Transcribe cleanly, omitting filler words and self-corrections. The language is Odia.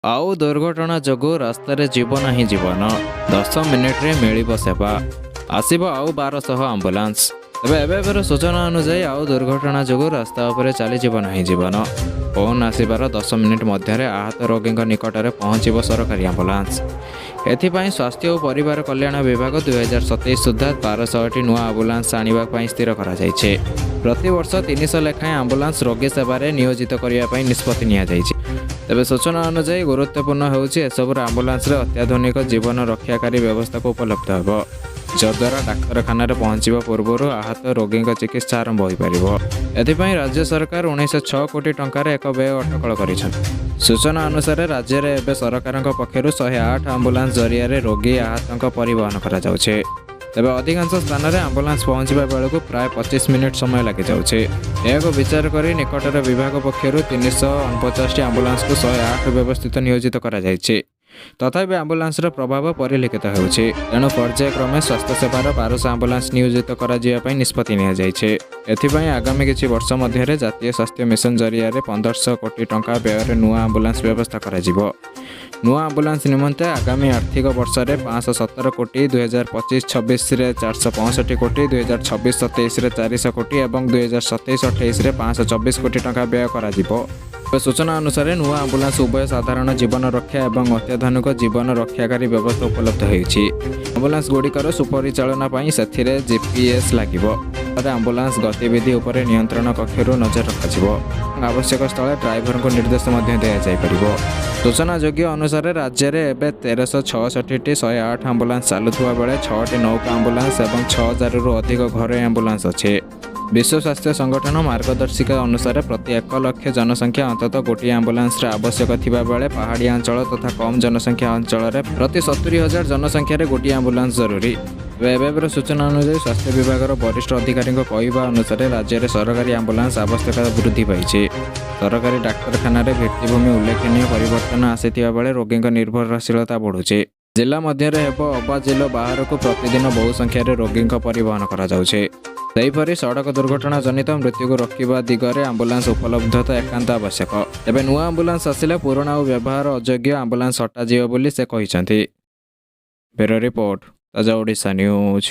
ଆଉ ଦୁର୍ଘଟଣା ଯୋଗୁଁ ରାସ୍ତାରେ ଯିବ ନାହିଁ ଜୀବନ। 10 ମିନିଟରେ ମିଳିବ ସେବା। ଆସିବ ଆଉ 1200 ଆମ୍ବୁଲାନ୍ସ। ତେବେ ଏବେ ଏବେର ସୂଚନା ଅନୁଯାୟୀ, ଆଉ ଦୁର୍ଘଟଣା ଯୋଗୁଁ ରାସ୍ତା ଉପରେ ଚାଲିଯିବ ନାହିଁ ଜୀବନ। ଫୋନ୍ ଆସିବାର 10 ମିନିଟ୍ ମଧ୍ୟରେ ଆହତ ରୋଗୀଙ୍କ ନିକଟରେ ପହଞ୍ଚିବ ସରକାରୀ ଆମ୍ବୁଲାନ୍ସ। ଏଥିପାଇଁ ସ୍ୱାସ୍ଥ୍ୟ ଓ ପରିବାର କଲ୍ୟାଣ ବିଭାଗ 2027 ସୁଦ୍ଧା 1200ଟି ନୂଆ ଆମ୍ବୁଲାନ୍ସ ଆଣିବା ପାଇଁ ସ୍ଥିର କରାଯାଇଛି। ପ୍ରତିବର୍ଷ 300 ଲେଖାଏଁ ଆମ୍ବୁଲାନ୍ସ ରୋଗୀ ସେବାରେ ନିୟୋଜିତ କରିବା ପାଇଁ ନିଷ୍ପତ୍ତି ନିଆଯାଇଛି। ତେବେ ସୂଚନା ଅନୁଯାୟୀ, ଗୁରୁତ୍ୱପୂର୍ଣ୍ଣ ହେଉଛି, ଏସବୁର ଆମ୍ବୁଲାନ୍ସରେ ଅତ୍ୟାଧୁନିକ ଜୀବନ ରକ୍ଷାକାରୀ ବ୍ୟବସ୍ଥାକୁ ଉପଲବ୍ଧ ହେବ, ଯଦ୍ୱାରା ଡାକ୍ତରଖାନାରେ ପହଞ୍ଚିବା ପୂର୍ବରୁ ଆହତ ରୋଗୀଙ୍କ ଚିକିତ୍ସା ଆରମ୍ଭ ହୋଇପାରିବ। ଏଥିପାଇଁ ରାଜ୍ୟ ସରକାର 1906 କୋଟି ଟଙ୍କାର ଏକ ବ୍ୟୟ ଅଟକଳ କରିଛନ୍ତି। ସୂଚନା ଅନୁସାରେ, ରାଜ୍ୟରେ ଏବେ ସରକାରଙ୍କ ପକ୍ଷରୁ 108 ଆମ୍ବୁଲାନ୍ସ ଜରିଆରେ ରୋଗୀ ଆହତଙ୍କ ପରିବହନ କରାଯାଉଛି। ତେବେ ଅଧିକାଂଶ ସ୍ଥାନରେ ଆମ୍ବୁଲାନ୍ସ ପହଞ୍ଚିବା ବେଳକୁ ପ୍ରାୟ 25 ମିନିଟ୍ ସମୟ ଲାଗିଯାଉଛି। ଏହାକୁ ବିଚାର କରି ନିକଟରେ ବିଭାଗ ପକ୍ଷରୁ 349ଟି ଆମ୍ବୁଲାନ୍ସକୁ 108 ବ୍ୟବସ୍ଥିତ ନିୟୋଜିତ କରାଯାଇଛି। ତଥାପି ଆମ୍ବୁଲାନ୍ସର ଅଭାବ ପରିଲକ୍ଷିତ ହେଉଛି। ତେଣୁ ପର୍ଯ୍ୟାୟକ୍ରମେ ସ୍ୱାସ୍ଥ୍ୟସେବାର 1200 ଆମ୍ବୁଲାନ୍ସ ନିୟୋଜିତ କରାଯିବା ପାଇଁ ନିଷ୍ପତ୍ତି ନିଆଯାଇଛି। ଏଥିପାଇଁ ଆଗାମୀ କିଛି ବର୍ଷ ମଧ୍ୟରେ ଜାତୀୟ ସ୍ୱାସ୍ଥ୍ୟ ମିଶନ ଜରିଆରେ 1500 କୋଟି ଟଙ୍କା ବ୍ୟୟରେ ନୂଆ ଆମ୍ବୁଲାନ୍ସ ବ୍ୟବସ୍ଥା କରାଯିବ। ନୂଆ ଆମ୍ବୁଲାନ୍ସ ନିମନ୍ତେ ଆଗାମୀ ଆର୍ଥିକ ବର୍ଷରେ 517 କୋଟି, 2025-26ରେ 465 କୋଟି, 2026-27ରେ 400 କୋଟି ଏବଂ 2027-28ରେ 524 କୋଟି ଟଙ୍କା ବ୍ୟୟ କରାଯିବ। ତେବେ ସୂଚନା ଅନୁସାରେ, ନୂଆ ଆମ୍ବୁଲାନ୍ସ ଉଭୟ ସାଧାରଣ ଜୀବନ ରକ୍ଷା ଏବଂ ଅତ୍ୟାଧୁନିକ ଜୀବନ ରକ୍ଷାକାରୀ ବ୍ୟବସ୍ଥା ଉପଲବ୍ଧ ହେଉଛି। ଆମ୍ବୁଲାନ୍ସ ଗୁଡ଼ିକର ସୁପରିଚାଳନା ପାଇଁ ସେଥିରେ ଜିପିଏସ୍ ଲାଗିବ। ଫଳରେ ଆମ୍ବୁଲାନ୍ସ ଗତିବିଧି ଉପରେ ନିୟନ୍ତ୍ରଣ କକ୍ଷରୁ ନଜର ରଖାଯିବ। ଆବଶ୍ୟକ ସ୍ଥଳେ ଡ୍ରାଇଭରଙ୍କୁ ନିର୍ଦ୍ଦେଶ ମଧ୍ୟ ଦିଆଯାଇପାରିବ। ସୂଚନାଯୋଗ୍ୟ ଅନୁସାରେ, ରାଜ୍ୟରେ ଏବେ 1366ଟି 108 ଆମ୍ବୁଲାନ୍ସ ଚାଲୁଥିବା ବେଳେ ଛଅଟି ନୌକା ଆମ୍ବୁଲାନ୍ସ ଏବଂ 6000ରୁ ଅଧିକ ଘରୋଇ ଆମ୍ବୁଲାନ୍ସ ଅଛି। ବିଶ୍ୱ ସ୍ୱାସ୍ଥ୍ୟ ସଂଗଠନ ମାର୍ଗଦର୍ଶିକା ଅନୁସାରେ, ପ୍ରତି 1 ଲକ୍ଷ ଜନସଂଖ୍ୟା ଅନ୍ତତଃ ଗୋଟିଏ ଆମ୍ବୁଲାନ୍ସର ଆବଶ୍ୟକ ଥିବାବେଳେ ପାହାଡ଼ିଆ ଅଞ୍ଚଳ ତଥା କମ୍ ଜନସଂଖ୍ୟା ଅଞ୍ଚଳରେ ପ୍ରତି 70,000 ଜନସଂଖ୍ୟାରେ ଗୋଟିଏ ଆମ୍ବୁଲାନ୍ସ ଜରୁରୀ। ତେବେ ଏବେର ସୂଚନା ଅନୁଯାୟୀ, ସ୍ୱାସ୍ଥ୍ୟ ବିଭାଗର ବରିଷ୍ଠ ଅଧିକାରୀଙ୍କ କହିବା ଅନୁସାରେ, ରାଜ୍ୟରେ ସରକାରୀ ଆମ୍ବୁଲାନ୍ସ ଆବଶ୍ୟକତା ବୃଦ୍ଧି ପାଇଛି। ସରକାରୀ ଡାକ୍ତରଖାନାରେ ଭିତ୍ତିଭୂମି ଉଲ୍ଲେଖନୀୟ ପରିବର୍ତ୍ତନ ଆସିଥିବା ବେଳେ ରୋଗୀଙ୍କ ନିର୍ଭରଶୀଳତା ବଢ଼ୁଛି। ଜିଲ୍ଲା ମଧ୍ୟରେ ହେବ ଅବା ଜିଲ୍ଲା ବାହାରକୁ ପ୍ରତିଦିନ ବହୁ ସଂଖ୍ୟାରେ ରୋଗୀଙ୍କ ପରିବହନ କରାଯାଉଛି। ସେହିପରି ସଡ଼କ ଦୁର୍ଘଟଣା ଜନିତ ମୃତ୍ୟୁକୁ ରୋକିବା ଦିଗରେ ଆମ୍ବୁଲାନ୍ସ ଉପଲବ୍ଧତା ଏକାନ୍ତ ଆବଶ୍ୟକ। ତେବେ ନୂଆ ଆମ୍ବୁଲାନ୍ସ ଆସିଲେ ପୁରୁଣା ଓ ବ୍ୟବହାର ଅଯୋଗ୍ୟ ଆମ୍ବୁଲାନ୍ସ ହଟାଯିବ ବୋଲି ସେ କହିଛନ୍ତି। ବ୍ୟୁରୋ ରିପୋର୍ଟ, ତାଜା ଓଡ଼ିଶା ନ୍ୟୁଜ୍।